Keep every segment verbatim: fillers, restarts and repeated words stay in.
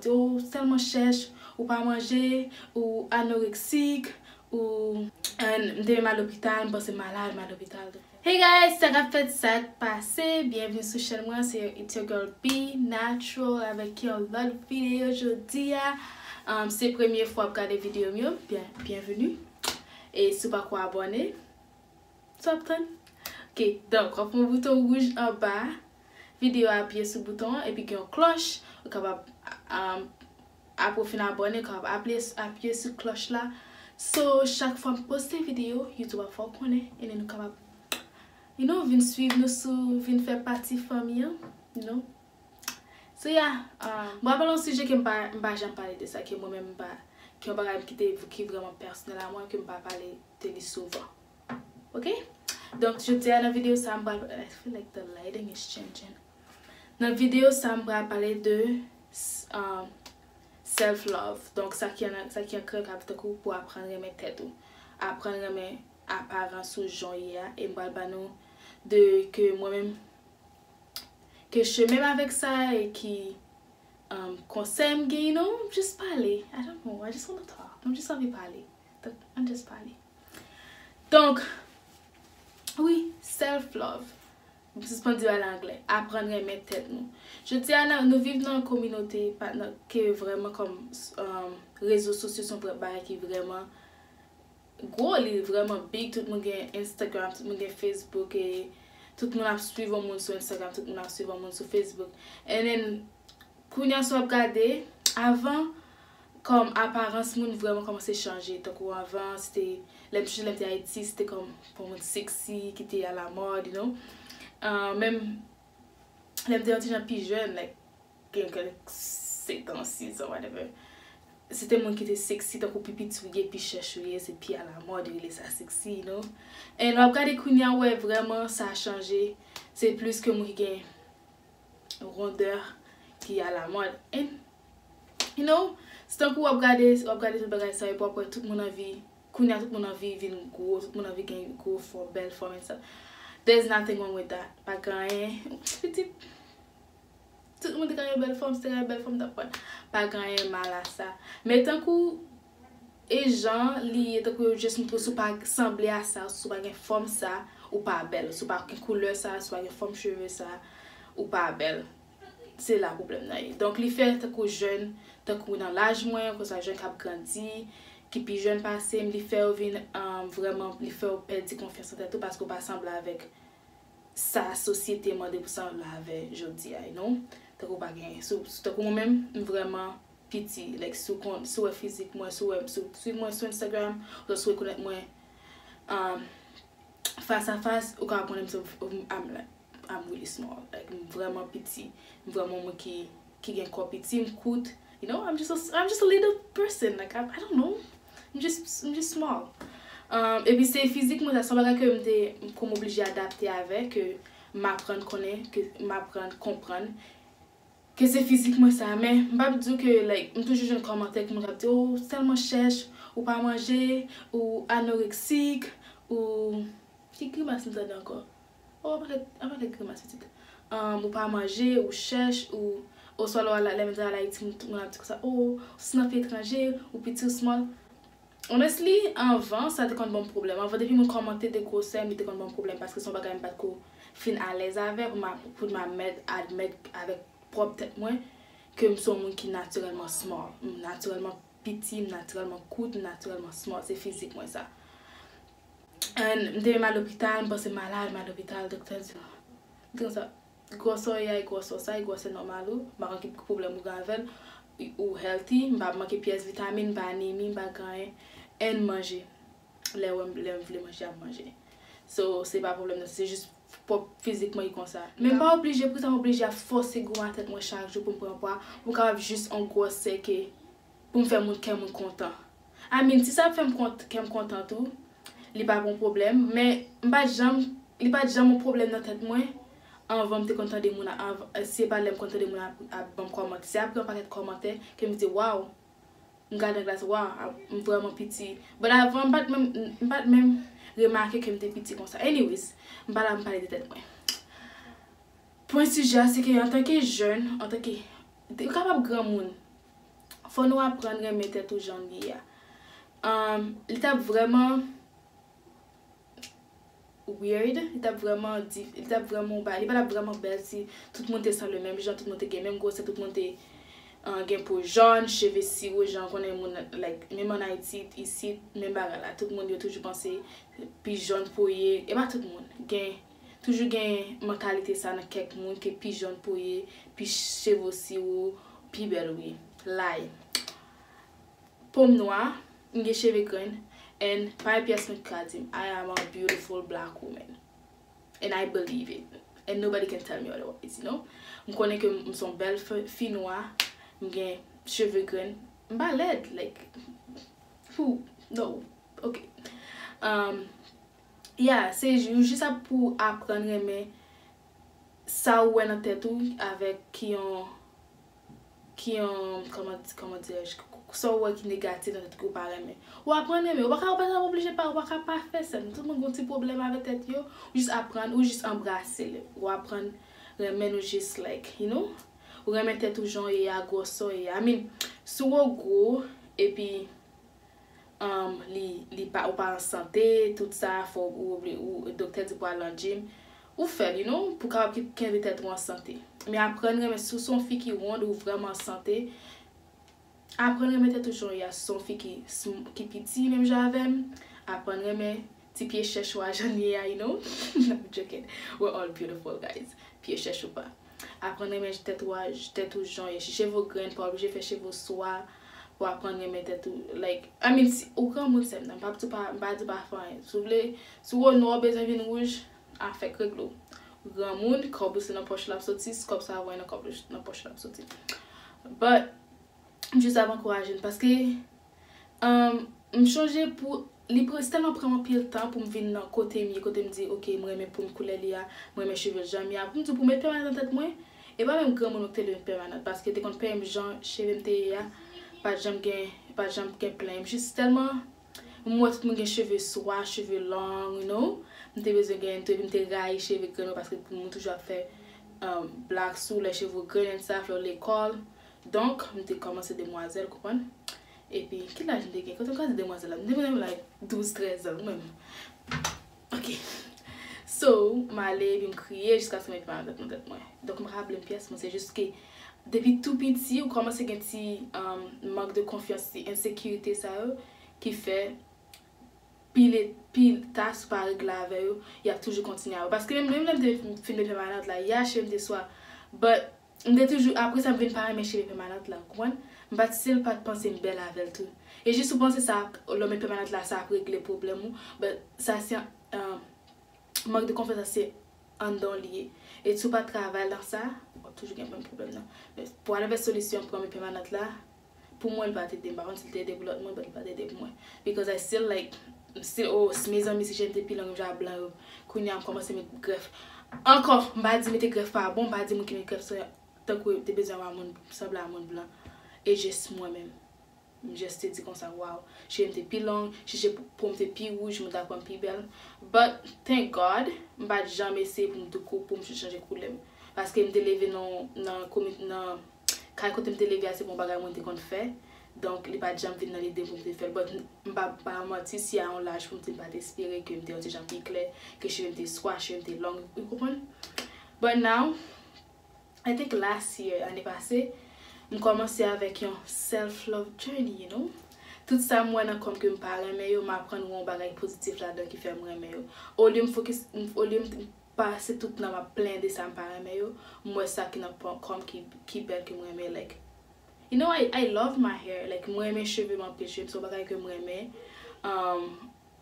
Ou tèlman chèch, ou pa manje, ou anoreksik, ou, and m te menm al lopital, m panse m malad, m al lopital. Hey guys, sa k ap fèt, sa k pase? Byenvni sou chèn mwen, se it's your girl B Natural avèk yon lòt videyo jodi a. Um, se premye fwa w ap gade videyo m yo, byen, byenveni. E si w pako abòne, sa w ap tann? Ok, donk, w ap pran bouton wouj anba videyo a, apiye sou bouton an, epi gen yon klòch, ou kapab, um, apre w fin abòne, ou kapab apiye, apiye sou klòch la. So, chak fwa m poste videyo, YouTube ap fè w konnen, e nou kapab, you know, vin swiv nou sou, vin fè pati fanmi an, you know. So, yeah, um, m pral pale yon sijè ke m pa, m pa janm pale de sa, ke mwen menm m pa, ke yon bagay ki te, ki vrèman pèsonèl a mwen, ke m pa pale de li souvan. Ok? Donk, jodi a nan videyo sa, m pral, I feel like the lighting is changing. Nan videyo sa, m pral pale de s- um, self love. Donk, sa ki an, sa ki an kreyòl ka tankou pou aprann renmen tèt ou. Aprann renmen aparans ou jan w ye a. E m pral ba nou de ke mwen menm, ke chemen m avèk sa e ki um, konsèy m gen, you know, m just pale. I don't know, I just wanna talk. M just anvi pale. Donk, m just pale. Donk, wi, self love. M sispann di bagay la anglè. Aprann renmen tèt nou. Jodi a, nan- nou viv nan yon kominote pa- nan- ke vrèman kòm um, rezo sosyo se yon vrè bagay ki vrèman gwo, li vrèman big, tout moun gen Instagram, tout moun gen Facebook, e tout moun ap swiv yon moun sou Instagram, tout moun ap swiv yon moun sou Facebook. And then, kounye a si w ap gade, avan, kòm aparans moun vrèman kòmanse chanje. Tankou avan, se te, lè m chonje lè m te Ayiti, se te kòm pou moun sexy, ki te alamòd, you know. Uh, menm lè m te yon ti jan pi jèn, like, gen kèk sèt an, sis an, whatever. Se te moun ki te sexy, tankou pi piti w ye, pi chèch ou ye, se pi alamòd, yo rele sa sexy, you know. And w ap gade kounye a, w wè vrèman sa chanje. Se plis ke moun ki gen rondè ki alamòd. And, you know, se tankou w ap gade, w ap gade tout bagay sa, epi w ap wè tout moun anvi, kounye a tout moun anvi vin gwo, tout moun anvi gen gwo fòm, bèl fòm and stuff. There's nothing wrong with that. Pa gen anyen, pitit. Tout moun te ka gen bèl fòm, si te ka gen bèl fòm, t ap pran. Pa gen anyen mal a sa. Men tankou, e jan li ye, tankou yo just montre w si w pa sanble a sa, si w pa gen fòm sa, ou pa bèl. Si w pa gen koulè sa, si w pa gen fòm cheve sa, ou pa bèl. Se la pwoblèm nan ye. Donk, li fè tankou jèn, tankou nan laj mwen, konsa jèn k ap grandi, ki pi jèn pase m, li fè yo vin, um, vrèman, li fè yo pèdi konfyans an tèt ou paske w pa sanble avèk sa sosyete mande pou sanble avè jodi a, you know. Tankou pa gen, sou, sou, tankou mwen menm, m vrèman piti, like, si w konn, si w wè fizik mwen, si w wè, si w swiv mwen sou Instagram, ou si w rekonèt mwen, um, fas a fas, ou ka konnen m se, I'm like, I'm really small, like, m vrèman piti, m vrèman moun ki, ki gen kò piti, m kout, you know, I'm just a, I'm just a little person, like, I, I don't know, m just, m just small. Um, epi se fizik mwen sa, se yon bagay ke m te, ke m oblije adapte avè, ke m aprann konnen, ke m aprann konprann, ke se fizik mwen sa. Men, m p ap di w ke, like, m toujou jwenn kòmantè ke moun k ap di, oh, ou tèlman chèch, ou pa manje, ou anoreksik, ou, ki grimas m tande ankò? Oh, yon pakèt, yon pakèt grimas, pitit. Um, ou pa manje, ou chèch, ou, oswa lè w al, lè m te al Ayiti, moun, moun ap di konsa, oh, ou soti nan peyi etranje, ou piti, ou small. Honestly, anvan, sa te konn ban m pwoblèm. Anvan, depi moun kòmante de gwosè m, li te konn ban m pwoblèm, paske se yon bagay m pa t ko fin alèz avè, pou m a, pou m admèt, admèt avèk pwòp tèt mwen, ke m se yon moun ki natirèlman small. M natirèlman piti, m natirèlman kout, m natirèlman small. Se fizik mwen sa. And m te menm al lopital, m panse m malad, m al lopital, doktè di, m te konsa, gwosè w ye a, e gwosè w sa, e gwosè nòmal ou, m pa konn ki pwoblèm ou gen avè l, ou healthy, m pa manke pyès vitamin, m pa anemi, m pa gen anyen, and manje. Lè w, lè m vle manje, m ap manje. So, se pa pwoblèm nan, se jis pwòp fizik mwen ki konsa. Men m pa oblije, pou sa m oblije ap fòse gwo a tèt mwen chak jou pou m pran pwa, pou m kapab jis yon gwosè ke, pou m fè moun, kè moun kontan. I mean, si sa ap fè m kont, kè m kontan tou, li pa bon pwoblèm, men m pa t janm, li pa t janm yon pwoblèm nan tèt mwen, anvan m te konn tande moun ap, anv-, se pa lè m konn tande moun ap, ap ban m kòmantè. Se apre yon pakèt kòmantè ke m di, waw, m gade nan glas, waw, m vrèman piti. But avan, m pa t menm, m pa t menm remake ke m te piti konsa. Anyways, m pa la, m pale de tèt mwen. Pwen sijè a, se ke antanke jèn, antanke, ou kapab granmoun, Fò nou aprann renmen tèt ou jan l ye a. Um, li t ap vrèman weird, li t ap vrèman di, li t ap vrèman ba, li pa t ap vrèman bèl si tout moun te sanble menm jan, tout moun te gen menm gwosè, tout moun te uh, gen po jòn, cheve siwo, jan konnen moun, like, menm an Ayiti, isit, menm bagay la. Tout moun yo toujou panse pi jòn po ye, e pa tout moun. Gen, toujou gen mantalite sa nan kèk moun ke pi jòn po ye, pi cheve w siwo, pi bèl ou ye. Lie. Po m nwa, m gen cheve grenn, and pa yon pyès moun ki ka di m, I am a beautiful black woman. And I believe it. And nobody can tell me otherwise, you know? M konnen ke m se yon bèl fi nwa, m gen cheve grenn, m pa lèd, like, who? No. Ok. Um, yeah, se jis ap pou aprann renmen sa ou wè nan tèt ou avèk ki yon ki yon, kòman, kòman dirèj, sa ou wè ki negatif nan tèt ou ki ou pa renmen. Ou aprann renmen, ou pa ka, ou pa ka oblije pa, ou pa ka pafè sèl. Tout moun gen yon ti pwoblèm avèk tèt yo, ou jis aprann, ou jis anbrase l. Ou aprann renmen nou jis like, you know? Ou renmen tèt ou jan w ye a, gwosè w ye a. I mean, si w gwo, epi um, li, li pa, ou pa an sante, tout sa, fò ou, ou, ou doktè di pou al nan gym, ou fè l, you know, pou kapab ki, kenbe tèt ou an sante. Men aprann renmen, si w se yon fi ki wond, ou vrèman an sante, aprann renmen tèt ou jan w ye a, si w se yon fi ki, ki piti, menm jan avè m, aprann renmen ti pye chèch ou a jan l ye a, you know? I'm joking. We're all beautiful, guys. Pye chèch ou pa. Aprann renmen tèt ou a, tèt ou jan w ye. Si cheve w grenn, pa oblije fè cheve w swa pou aprann renmen tèt ou. Like, I mean, si ou granmoun sèm nan, m pa di w pa, m pa di w pa fè anyen. Si w vle, si w nwa w bezwen vin wouj, afè k regle w. Granmoun, kòb ou se nan pòch l ap soti, si kòb sa voye nan kòb nan pòch l ap soti. But, m jis ap ankouraje n, paske um, m chonje pou li pran, se tèlman pran m anpil tan pou m vin nan kote m ye, kote m di, ok, m renmen po m koulè li a, m renmen cheve l jan m ye a, pou m di w pou m met pèmanant nan tèt mwen, e pa menm granmoun mwen ki te dwe met pèmanant, paske te konn pè m jan cheve m te ye a, pa t janm gen, pa t janm gen plenn. M jis tèlman, m wè tout moun gen cheve swa, cheve long, you know, m te bezwen gen, m te, m te rayi cheve grenn mwen, paske moun toujou ap fè um, black sou lè cheve w grenn and stuff, lè w lekòl. Donk, m te kòmanse demwazèl, konprann? Epi, ki laj m te gen? Kote m ka di demwazèl la? M te menm, like, douz, trèz an, mwen menm. Ok. So, m ale, epi m kriye jiskaske m met pèmanant nan tèt mwen. Donk, m pa ka blame pyès moun, se jis ke depi tou piti, ou kòmanse gen ti um, mank de konfyans, ti ensekirite sa yo, ki fè pi le, pi ta si w pa regle avè yo, y ap toujou kontinye avè w. Paske menm, menm lè m te fin met pèmanant la, ya cheve m te swa, but m te toujou, apre sa, m vin pa renmen cheve pèmanant la, ou konprann? M pa t, still pa t panse m bèl avè l tou. E jis ou panse sa, lè w met pèmanant la, sa ap regle pwoblèm ou, but sa se, um, mank de konfyans la se anndan w li ye. E si w pa travay nan sa, w ap toujou gen menm pwoblèm nan. Men pou al avèk solisyon, pran men pèmanant la, pou mwen, li pa t ede m. M pa konn si l te ede pou lòt moun, but li pa t ede pou mwen. Because I still like, m still, oh, mezanmi, si cheve m te pi long, m ja blan yo. Kounye a, m kòmanse met grèf. Ankò, m pa di mete grèf pa bon, m pa di moun ki met grèf se tankou yo te bezwen wè moun, sanble a moun blan. E jis mwen menm. M jis te di konsa, wow, cheve m te pi long, cheve po m te pi wouj, m ta kwè m pi bèl. But, thank God, m pa t janm eseye pou m doukou, pou m chanje koulè m. Paske m te leve nan, nan komi-, nan kay kote m te leve a, se pa yon bagay mwen te konn fè. Donk, li pa t janm vin nan lide m pou m te fè l. But, m pa, pa manti, si a yon laj pou m di m pa t espere ke m te yon ti jan pi klè, ke cheve m te swa, cheve m te long, ou konprann? But now, I think last year, ane pase, m kòmanse avèk yon self love journey, you know. Tout sa m wè nan kò m ke m pa renmen yo, m aprann wè yon bagay pozitif ladan ki fè m renmen yo. Olye m fokis, olye m pase tout tan m ap plenyen de sa m pa renmen yo, m wè sa ki nan kò m ki, ki bèl ke m renmen, like, you know, I, I love my hair, like, m renmen cheve m anpil, cheve m se yon bagay ke m renmen. Um,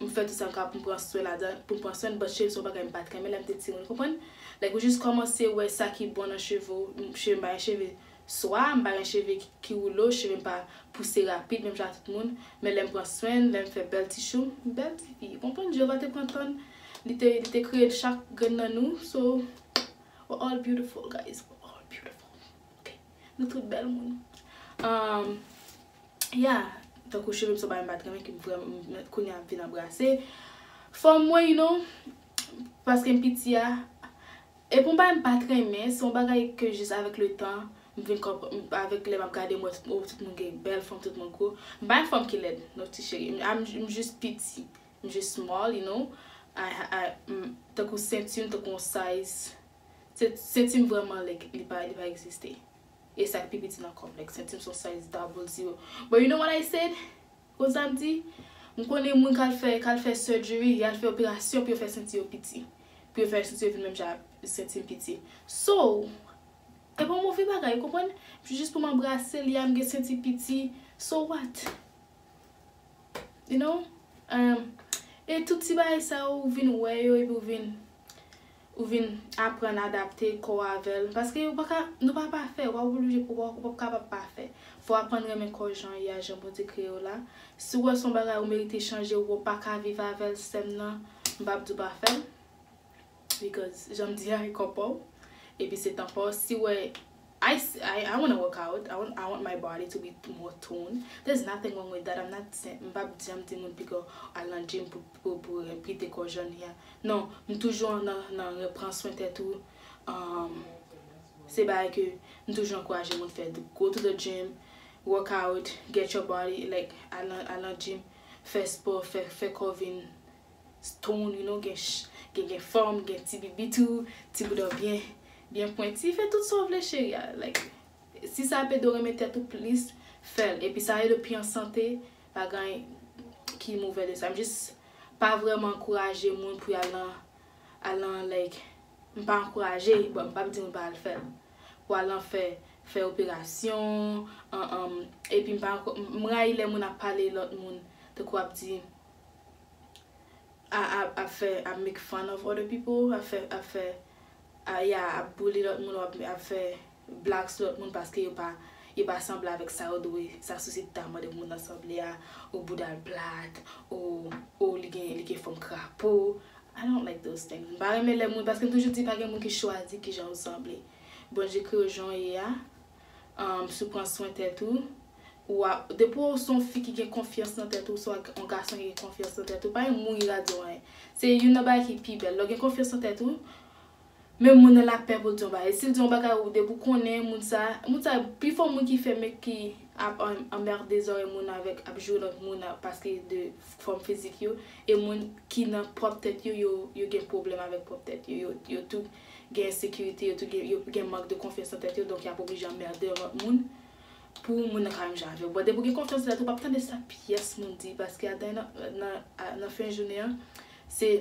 m fè tout sa m kapab pou m pran swen ladan, pou m pran swen, but cheve se yon bagay m pa t renmen lè m te timoun, konprann? Like, ou jis kòmanse wè sa ki bon nan cheve w. Cheve m pa gen cheve swa, m pa gen cheve ki, ki woule, cheve m pa pouse rapid, menm jan ak tout moun. Men lè m pran swen, lè m fè bèl ti chou, m bèl ti fi. Konprann? Jewova te pran tan l, li te, li te kreye chak grenn nan nou. So, we're all beautiful, guys. We're all beautiful. Ok? Nou tout bèl moun. Um, Yeah, tankou cheve m se yon bagay m pa t renmen, ke m vrèman, kounye a m vin anbrase. Fòm mwen, you know, paske m piti a. E pou m bagay m pa t renmen, se yon bagay ke jis avèk le tan, M vin konprann, avèk lè m ap gade m wè tout, oh, tout moun gen bèl fòm, tout moun gwo. M pa yon fanm ki lèd, non ti cheri. M, I'm- m jis piti. M jis small, you know. I, I, m, tankou senti m, tankou yon size. Se- Senti m vrèman, like, li pa, li pa egziste. E sa k pi piti nan kò m, like, senti m se yon size double zero. But you know what I said? Konn sa m di? M konnen moun k al fè, k al fè surgery, y al fè operasyon pou yo fè senti yo piti. Pou yo fè senti yo vin menm jan ak senti m piti. So, e pa yon move bagay, ou konprann? Jis pou m anbrase li a, m gen senti piti. So what? You know? Um, e tout ti bagay sa yo, ou vin wè yo, epi ou vin, ou vin aprann adapte kò w avè l. Paske ou pa ka, nou pa pafè, ou pa oblije, ou pa, ou pa kapab pafè. Fò w aprann renmen kò w jan l ye a, jan Bondye kreye w la. Si w wè se yon bagay ou merite chanje, ou pa ka viv avè l, sè m nan, m p ap di w pa fè l. Because, jan m di a, e kò pa w. Epi se tan pa w. Si w wè, I, s- I, I wanna work out. I want, I want my body to be more toned. There's nothing wrong with that. I'm not saying, m p ap janm di moun piga al nan gym pou, pou, pou, pou kite kò jan l ye a. Non, m toujou nan, nan pran swen tèt ou. Um, se bagay ke m toujou ankouraje moun fè. Go to the gym, work out, get your body, like, al nan, al nan gym, fè spò, fè, fè kò vin stone, you know, gen, ch- gen, gen fòm, gen ti bibi tou, ti bouda byen, byen pwenti. Fè tout sa w vle, cheri a. Like, si sa ap ede w renmen tèt ou plis, fè l. Epi sa ede w pi an sante, pa gen ki movè de sa. M jis pa vrèman ankouraje moun pou y al nan, al nan, like, m pa ankouraje, bon, m p ap di moun pa al fè l. Pou al nan fè, fè operasyon, an, an, epi m pa anko- m rayi lè moun ap pale lòt moun, tankou ap di, a, a, ap fè, ap make fun of other people, ap fè, ap fè, a, ya, ap bully lòt moun, ap, ap fè blag sou lòt moun paske yo pa, yo pa sanble avèk sa yo dwe, sa sosyete a mande pou moun nan sanble a, ou bouda l plat, ou, ou li gen, li gen fòm krapo. I don't like those things. M pa renmen lè moun, paske m toujou di pa gen moun ki chwazi kijan ou sanble. Bondye kreye w jan w ye a, um, si w pran swen tèt ou, ou a, depi w se yon fi ki gen konfyans nan tèt ou, se yon gason ki gen konfyans nan tèt ou, pa gen moun ki ka di w anyen. Se youn nan bagay ki pi bèl. Lè w gen konfyans nan tèt ou, menm moun nan l ap pè pou l di yon bagay. Si l di yon bagay, ou depi w konnen moun sa, moun sa, pifò moun ki fè men ki ap an- anmède zòrèy moun avèk, ap joure lòt moun a- paske de fòm fizik yo, e moun ki nan pwòp tèt yo, yo, yo gen pwoblèm avèk pwòp tèt yo, yo, yo tou gen ensekirite, yo tou gen, yo gen mank de konfyans nan tèt yo, donk y ap oblije anmède yon lòt moun pou moun nan ka menm jan avè w. Bon, depi w gen konfyans nan tèt ou, w p ap tande sa pyès moun di, paske adan nan, nan, a- nan fen jounen an, se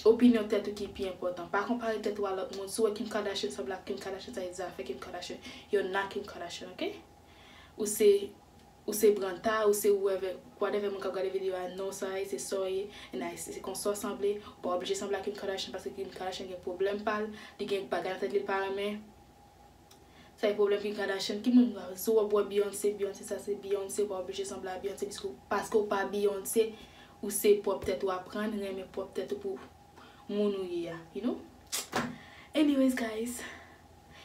opinyon tèt ou ki pi enpòtan. Pa konpare tèt ou a lòt moun. Si w wè Kim Kardashian sanble ak Kim Kardashian, sa vle di zafè Kim Kardashian, you're not Kim Kardashian, ok? Ou se, ou se Branta, ou se whoever, whatever moun k ap gade videyo a, non, sa a, se sa w ye, and I, se konsa w sanble, ou pa oblije sanble ak Kim Kardashian paske Kim Kardashian gen pwoblèm pa l, li gen bagay nan tèt li l pa renmen. Sa e pwoblèm Kim Kardashian. Ki moun, si w ap wè Beyoncé, Beyoncé sa se Beyoncé, ou pa oblije sanble a Beyoncé, paske, paske w pa Beyoncé, ou se pwòp tèt ou, aprann renmen pwòp tèt ou pou moun ou ye a, you know? Anyways, guys,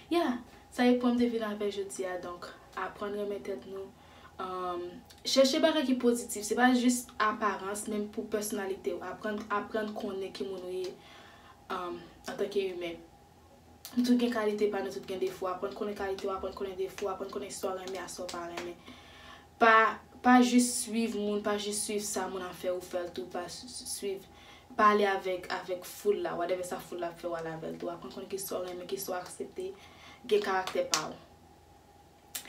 yeah, sa e pwen m te vin avè jodi a, donk, aprann renmen tèt nou. Um, chèche bagay ki pozitif, se pa jis aparans, men pou pèsonalite w. Aprann, aprann konnen ki moun ou ye, um, antanke imen. Nou tout gen kalite pa nou, tout gen defo. Aprann konnen kalite w, aprann konnen defo w, aprann konnen sa w renmen ak sa w pa renmen. Pa, pa jis swiv moun, pa jis swiv sa moun ap fè ou fè l tou, pa s- s- swiv, pa ale avèk, avèk foul la, whatever sa foul la ap fè w ale avè l tou. Aprann konnen kisa w renmen, kisa w aksepte, gen karaktè pa w.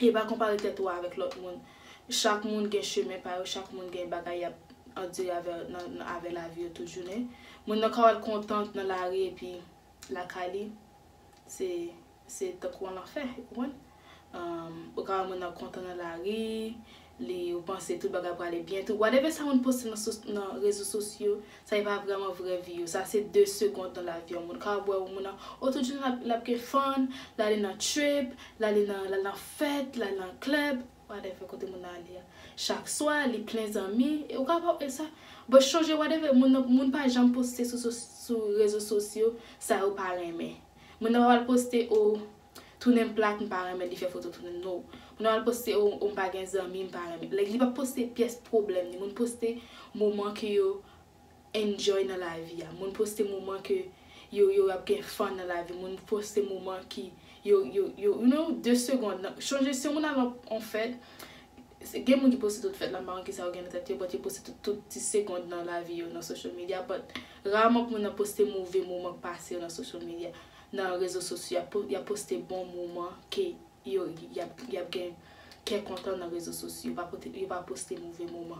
E pa konpare tèt ou avèk lòt moun. Chak moun gen chemen pa yo, chak moun gen bagay y ap andire avè, nan, nan, avè lavi yo tout jounen. Moun nan ka wè l kontan nan lari epi lakay li, se, se tankou yon lanfè, ou konprann? Um, ou ka wè moun nan kontan nan lari, li, ou panse tout bagay prale byen tou. Whatever sa moun poste nan, sos- nan rezo sosyo, sa e pa vrèman vrè vi yo. Sa se de segond nan lavi yon moun. Ou ka wè yon moun nan, o, tout jounen l ap, l ap gen fun, l ale nan trip, l ale nan, l al nan fèt, l al nan club, whatever kote moun nan ale a. Chak swa, li plen zanmi, e ou ka pa, e sa. But chonje, whatever, moun nan, moun pa janm poste sou, sou, sou rezo sosyo, sa yo pa renmen. Moun nan pa pral poste, o, tounen m plat, m pa renmen li fè foto tounen m, no. Moun nan pral poste, o, o, m pa gen zanmi, m pa renmen. Like, li pa poste pyès pwoblèm li. Moun poste moman ke yo enjoy nan lavi a. Moun poste moman ke yo, yo ap gen fun nan lavi. Moun poste moman ki yo, yo, yo, you know, de segond nan. Chonje si yon moun al yon fèt, se- gen moun ki poste tout fèt la, m pa konn kisa yo gen nan tèt yo, but yo poste tout, tout ti segond nan lavi yo nan social media, but raman pou moun nan poste move moman k pase yo nan social media, nan rezo sosyo, y ap po- y ap poste bon moman ke yo, y ap, y ap gen kè kontan nan rezo sosyo, yo pa pote- yo pa poste move moman.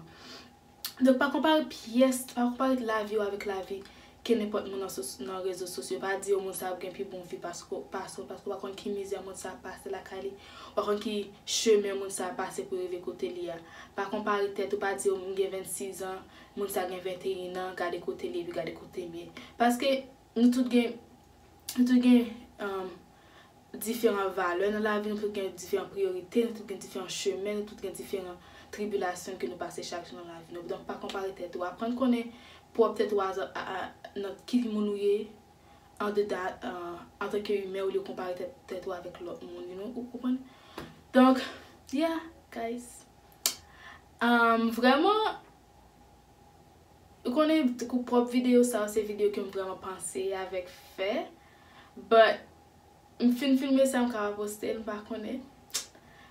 Donk, pa konpare pyès, pa konpare lavi w avèk lavi ke nenpòt moun nan sos- nan rezo sosyo. Pa di yo moun sa ap gen pi bon vi paske pase w, paske w pa konn ki mizè moun sa ap pase lakay li, w pa konn ki chemen moun sa ap pase pou rive kote li a. Pa konpare tèt ou, pa di yo m gen vennsis an, moun sa gen venteyen an, gade kote li epi gade kote m ye. Paske nou tout gen, nou tout gen, um, diferan valè nan lavi, nou tout gen diferan priyorite, nou tout gen diferan chemen, nou tout gen diferan tribilasyon ke nou pase chak jou nan lavi nou. Donk, pa konpare tèt ou. Aprann konnen pwòp tèt ou a, a, a, nan ki moun ou ye, andedan, uh, antanke imen, olye konpare tèt, tèt ou avèk lòt moun, you know, ou konprann? Donk, yeah, guys. Um, vrèman, ou konnen, kou- pwòp videyo sa yo, se videyo ke m vrèman panse avèk fè. But, m fin filme sa, m ka pa poste l, m pa konnen.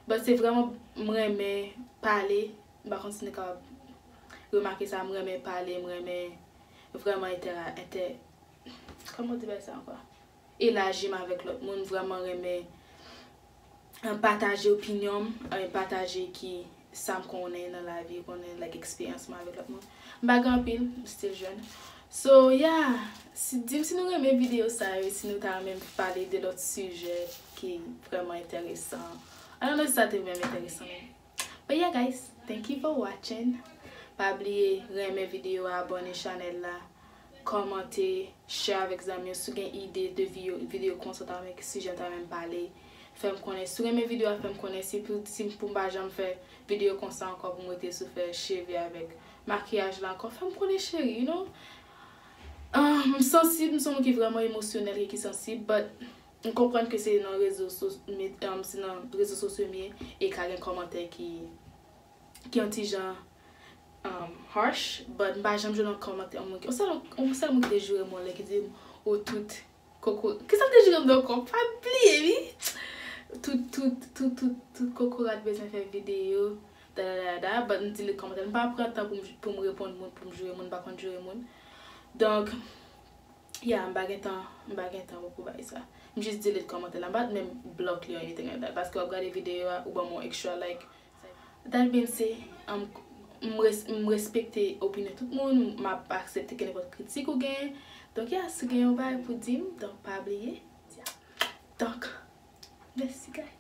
But se vrèman, m renmen pale, m pa konn si nou kapab remake sa, m renmen pale, m renmen vrèman entè- entè- kòman w di bagay sa ankò? Elaji m avèk lòt moun, vrèman renmen, uh, pataje opinyon m, uh, pataje ki sa m konnen nan lavi, konnen, like, eksperyans mwen avèk lòt moun. M pa gen anpil, m still jèn. So, yeah, si, di m si nou renmen videyo sa yo, si nou ta renmen pale de lòt sijè ki vrèman enteresan. I don't know si sa te vrèman enteresan, men. But yeah, guys, thank you for watching. Pa bliye renmen videyo a, abòne chanèl la, kòmante, share avèk zanmi w. Si w gen ide de videyo, videyo konsa w ta renmen, sijè w ta renmen m pale, fè m konnen. Si w renmen videyo a, fè m konnen. Si pou, si pou m pa janm fè videyo konsa ankò, pou m rete sou fè cheve avèk makiyaj la ankò, fè m konnen, cheri, you know. Ah, m sansib, m se yon moun ki vrèman emosyonèl e ki sansib, but m konprann ke se nan rezo sos- me- um, se nan rezo sosyo m ye e ka gen kòmantè ki, ki yon ti jan, um, harsh, but m pa janm jwenn yon kòmantè, yon moun ki, yon sèl, yon sèl moun ki te joure mwen lè ki di m, "O, tout koko-," kisa l te joure m nan kòm? Pa bliye, wi. Tout, tout, tout, tout, tout kokorat bezwen fè videyo, da, da, da, da, but m delete kòmantè. M pa pran tan pou m, pou m reponn moun, pou m joure moun, m pa konn joure moun. Donk, yeah, m pa gen tan, m pa gen tan pou, pou bay sa. M jis delete kòmantè la. M pa t menm block li or anything like that. Paske w ap gade videyo a, ou ban m yon extra like. That being said, um, m res- m respekte opinyon tout moun, m ap aksepte ke nenpòt kritik ou gen. Donk, yeah, si w gen yon bagay pou di m, donk, pa bliye. Donk, mèsi, guys.